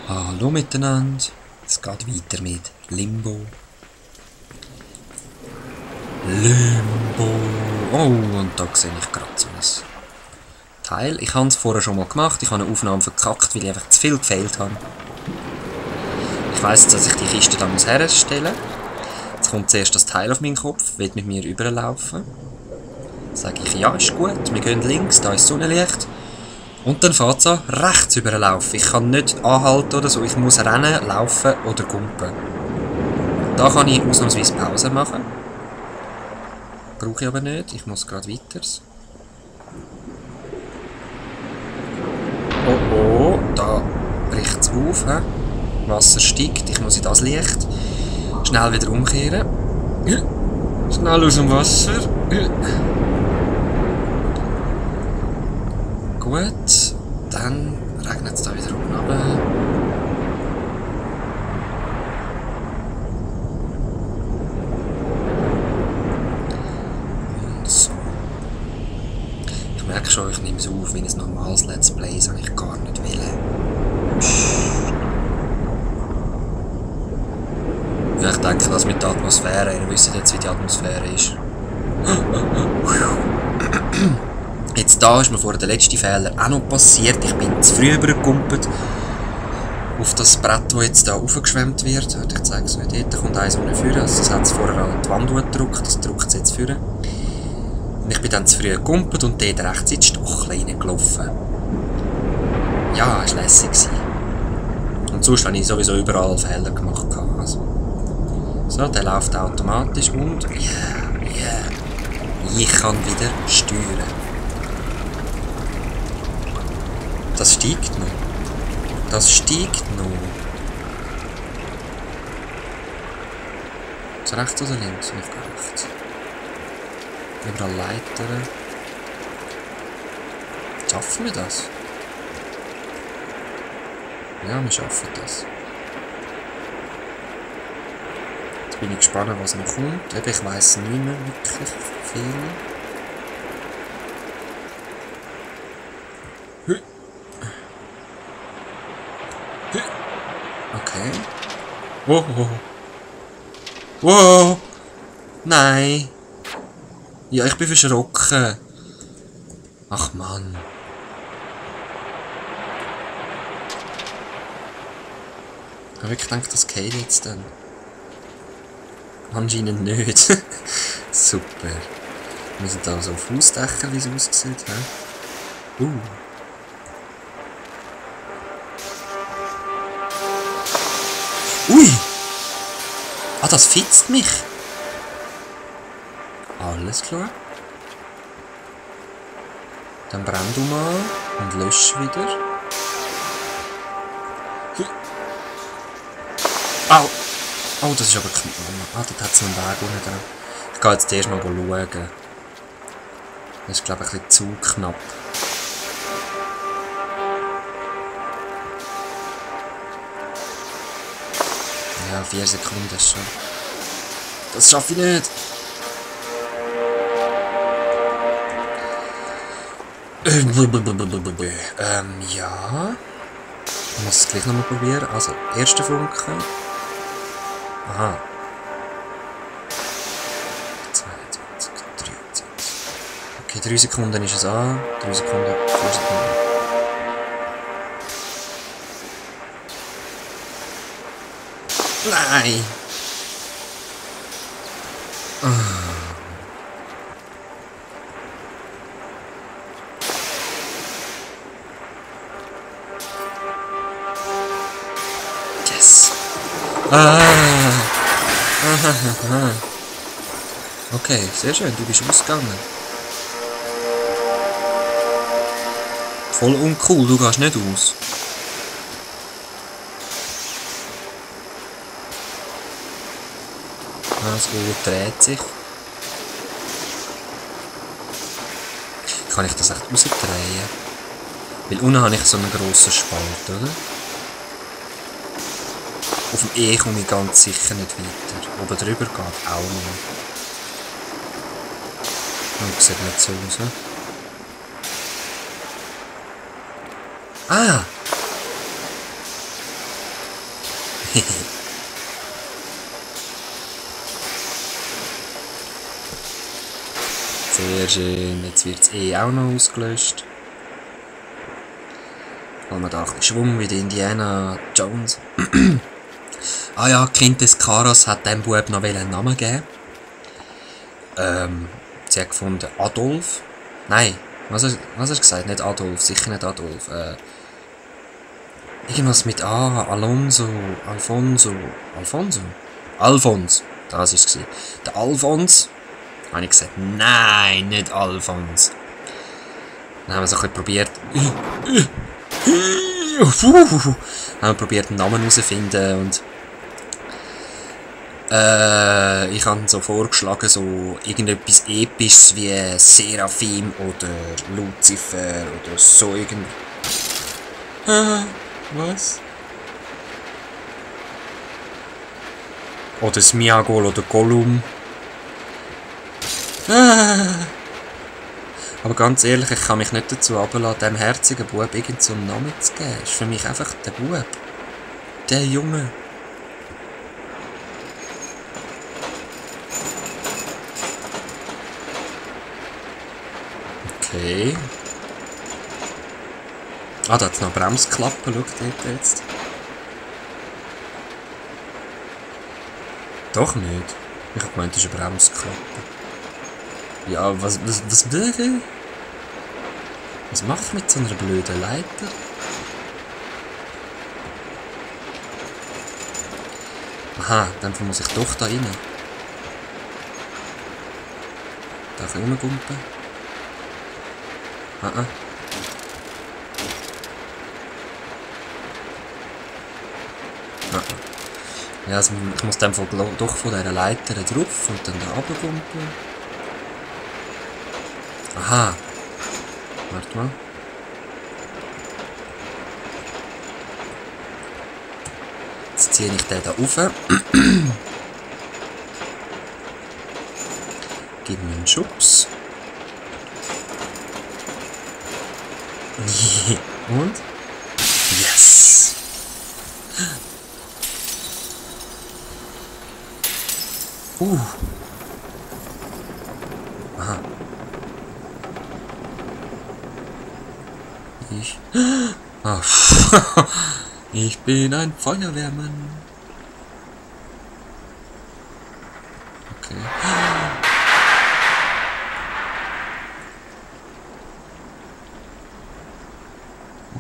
Hallo miteinander, es geht weiter mit Limbo. Oh, und da sehe ich gerade so ein Teil. Ich habe es vorher schon mal gemacht, ich habe eine Aufnahme verkackt, weil ich einfach zu viel gefehlt habe. Ich weiss, dass ich die Kiste da herstellen muss. Jetzt kommt zuerst das Teil auf meinen Kopf, will mit mir rüberlaufen. Sage ich, ja, ist gut, wir gehen links, da ist Sonnenlicht. Und dann fährt es an, rechts überlaufen. Ich kann nicht anhalten oder so, ich muss rennen, laufen oder gumpen. Da kann ich ausnahmsweise Pause machen. Brauche ich aber nicht, ich muss gerade weiter. Oh, da bricht es auf. He? Wasser steigt, ich muss in das Licht. Schnell wieder umkehren. Schnell aus dem Wasser. Gut, dann regnet es da wieder oben runter. Und so. Ich merke schon, ich nehme es auf, wenn es normales Let's Play ist, habe ich gar nicht will. Ja, ich denke, das mit der Atmosphäre, ihr wisst jetzt, wie die Atmosphäre ist. Jetzt da ist mir vorher der letzte Fehler auch noch passiert. Ich bin zu früh übergekumpelt auf das Brett, das jetzt da aufgeschwemmt wird. Ich zeige es euch dort. Da kommt eins ohne Führer. Also das hat es vorher an die Wand gedrückt. Das drückt es jetzt führen. Und ich bin dann zu früh gekumpelt und dort rechts in die Stachel reingelaufen. Ja, es war lässig. Und sonst habe ich sowieso überall Fehler gemacht. Also. So, der läuft automatisch und ich kann wieder steuern. Das steigt noch. Das steigt noch. So rechts oder links? Nicht rechts. Überall Leitern. Schaffen wir das? Ja, wir schaffen das. Jetzt bin ich gespannt, was noch kommt. Ich weiss nicht mehr wirklich viel. Okay. Wow. Wow. Nein. Ja, ich bin verschrocken. Ach Mann. Ich habe wirklich gedacht, das geht jetzt dann. Anscheinend nicht. Super. Wir sind da so auf Hausdächer, wie es aussieht. He? Ui! Ah, das fitzt mich. Alles klar. Dann brenn du mal und lösch wieder. Au! Oh, das ist aber knapp. Ah, dort hat es einen Weg unten dran. Ich gehe jetzt erst mal schauen. Das ist, glaube ich, ein bisschen zu knapp. Ja, 4 Sekunden ist schon. Das schaffe ich nicht. Ja. Ich muss es gleich nochmal probieren. Also, erster Funken. Aha. 22, 23. Okay, 3 Sekunden ist es an. 3 Sekunden, 4 Sekunden. Nein! Yes! Okay, sehr schön, du bist ausgegangen. Voll uncool, du gehst nicht aus. Das Uhr dreht sich. Kann ich das echt rausdrehen? Weil unten habe ich so einen grossen Spalt, oder? Auf dem E komme ich ganz sicher nicht weiter. Oben drüber geht auch nicht. Und sieht nicht so aus, ne? Ah! Sehr schön. Jetzt wird es auch noch ausgelöscht. Holen wir da ein bisschen Schwung wie die Indiana Jones. Ah ja, Kind des Karos hat dem Bub noch einen Namen gegeben. Sie hat gefunden Adolf. Nein, was hast du gesagt? Nicht Adolf, sicher nicht Adolf. Irgendwas mit A, Alfonso, Alfons, das war es. Der Alfons. Habe ich gesagt, nein, nicht Alfons. Dann haben wir so ein bisschen probiert. Haben wir probiert, einen Namen herauszufinden und ich habe so vorgeschlagen, so irgendetwas Episches wie Seraphim oder Lucifer oder so irgend. Was? Oder Smiagol oder Gollum. Aber ganz ehrlich, ich kann mich nicht dazu ablassen, dem herzigen Bub irgend so einen Namen zu geben. Das ist für mich einfach der Bub. Der Junge. Okay. Ah, da hat es noch Bremsklappen, schau dort jetzt. Doch nicht. Ich hab gemeint, das ist eine Bremsklappe. Ja, was mache ich mit so einer blöden Leiter? Aha, dann muss ich doch da rein. Da kann ich rumgumpen. Ah. Ja, also ich muss dann doch von dieser Leiter drauf und dann da runtergumpen. Aha. Warte mal. Jetzt ziehe ich den da rauf. Gib mir einen Schubs. Und? Yes! Aha. Ich bin ein Feuerwehrmann. Okay.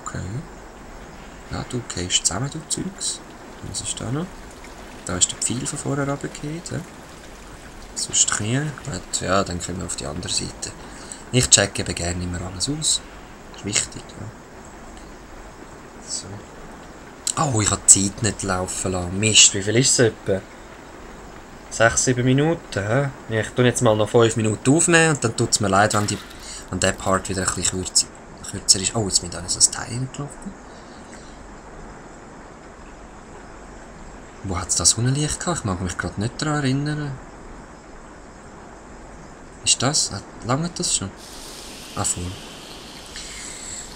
Okay. Ja, du gehst zusammen, du Zeugs. Was ist da noch? Da ist der Pfeil von vorher runtergefallen. Ja? Sonst Knie. Gut, ja, dann können wir auf die andere Seite. Ich checke eben gerne immer alles aus. Das ist wichtig. Ja. So. Oh, ich habe die Zeit nicht laufen lassen. Mist, wie viel ist es etwa? 6-7 Minuten. Hä? Ich tue jetzt mal noch 5 Minuten aufnehmen und dann tut es mir leid, wenn der Part wieder ein bisschen kürzer ist. Oh, jetzt bin ich da so ein Teil reingelaufen. Wo hat es das Sonnenlicht gehabt? Ich mag mich gerade nicht daran erinnern. Ist das? Lange das schon? Ah, voll.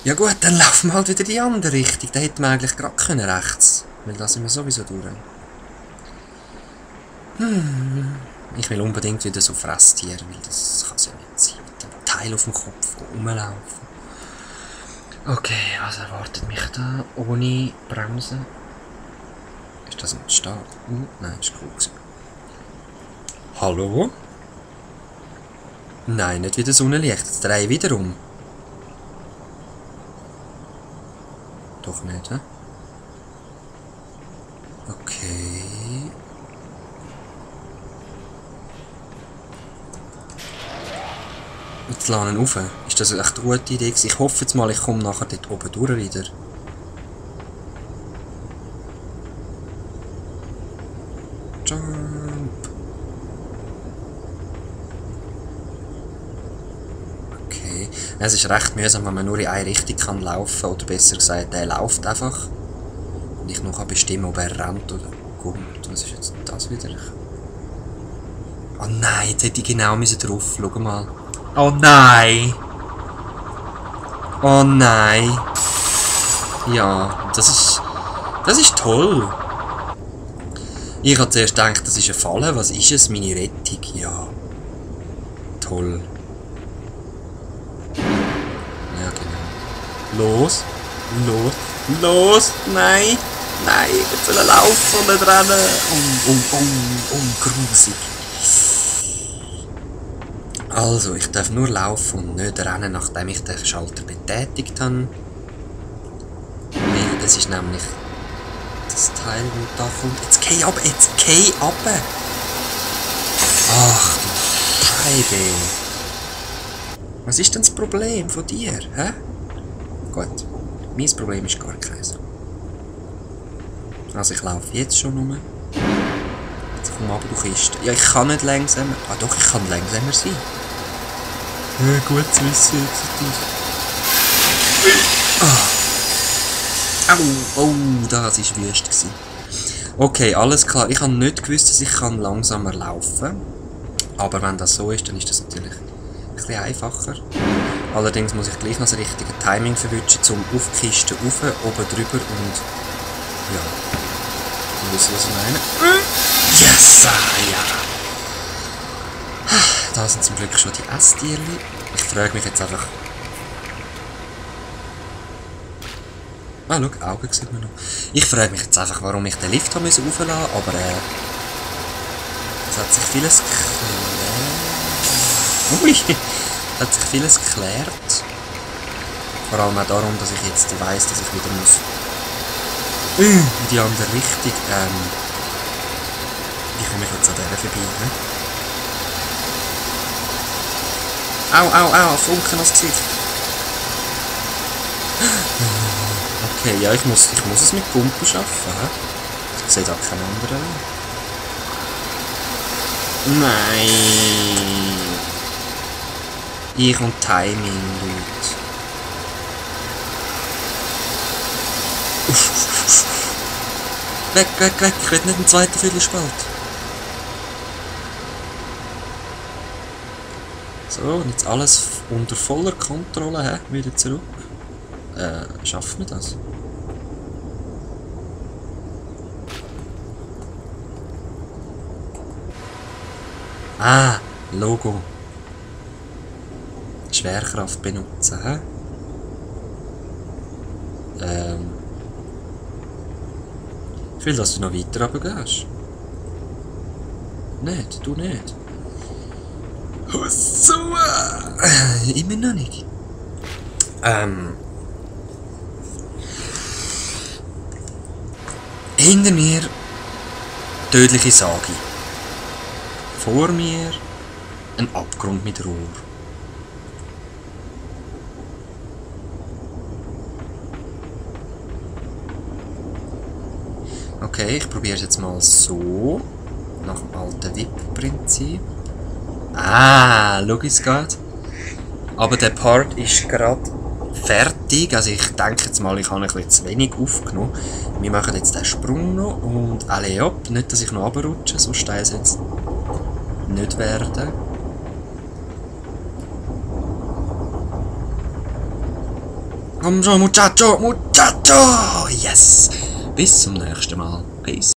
Ja gut, dann laufen wir halt wieder die andere Richtung. Da hätten wir eigentlich gerade können rechts. Weil da sind wir sowieso durch. Ich will unbedingt wieder so Fresstiere, weil das kann es ja nicht sein. Mit dem Teil auf dem Kopf rumlaufen. Okay, was erwartet mich da? Ohne Bremsen. Ist das ein Stab? Nein, ist cool gewesen. Hallo? Nein, nicht wieder Sonnenlicht. Jetzt drehe ich wieder um. Doch nicht, hä? Okay. Jetzt laden wir rauf. Ist das echt eine gute Idee gewesen? Ich hoffe jetzt mal, ich komme nachher dort oben durch wieder. Jump. Okay. Es ist recht mühsam, wenn man nur in eine Richtung kann laufen kann. Oder besser gesagt, der läuft einfach. Und ich noch bestimmen, ob er rennt oder kommt. Was ist jetzt das wieder? Oh nein, jetzt hätte ich genau drauf. Schau mal. Oh nein! Oh nein! Ja, das ist toll! Ich habe zuerst gedacht, das ist eine Falle. Was ist es? Meine Rettung? Ja. Toll. Ja, genau. Los. Los. Los. Nein. Nein. Ich will laufen und nicht rennen. Grusig. Also, ich darf nur laufen und nicht rennen, nachdem ich den Schalter betätigt habe. Weil das ist nämlich das Teil, das da kommt. Jetzt geh ab, jetzt geh ab! Ach du Scheibe! Was ist denn das Problem von dir, hä? Gut, mein Problem ist gar keins. Also ich laufe jetzt schon rum. Jetzt komm ab, du Kiste. Ja, ich kann nicht langsamer. Ah doch, ich kann langsamer sein. Ja, gut zu wissen, Au, oh, das war wüst. Okay, alles klar. Ich habe nicht gewusst, dass ich langsamer laufen kann. Aber wenn das so ist, dann ist das natürlich ein bisschen einfacher. Allerdings muss ich gleich noch das richtige Timing verwünschen, um auf die Kiste rauf, oben drüber und... ja. Du weißt, was ich meine. Yes! Ja! Da sind zum Glück schon die Esstierchen. Ich frage mich jetzt einfach... Ah, schau, Augen sieht man noch. Ich frage mich jetzt einfach, warum ich den Lift hochlassen musste, aber es hat sich vieles geklärt. Ui! Es hat sich vieles geklärt. Vor allem auch darum, dass ich jetzt weiss, dass ich wieder muss... in die andere Richtung. Wie komme ich jetzt an der vorbei, ne? Au, au, au, Funken ans Gesicht. Okay, ja, ich muss es mit Pumpen schaffen, hä? Ich sehe da keinen anderen. Nein! Ich und Timing, Leute. Weg, weg, weg, ich will nicht einen zweiten Viertelspalt. So, und jetzt alles unter voller Kontrolle, hä? Wieder zurück. Schaffen wir das? Ah, Logo. Schwerkraft benutzen, hä? Ich will, dass du noch weiter runtergehst. Nicht, du nicht. So, immer noch nicht. Hinter mir tödliche Sage. Vor mir ein Abgrund mit Rohr. Okay, ich probiere es jetzt mal so. Nach dem alten VIP-Prinzip. Ah, schau es geht. Aber der Part ist gerade fertig. Also ich denke jetzt mal, ich habe ein bisschen zu wenig aufgenommen. Wir machen jetzt den Sprung noch und alle ab. Nicht, dass ich noch runterrutsche, so steil soll es nicht werden. Komm schon, Muchacho, Muchacho! Yes! Bis zum nächsten Mal. Peace.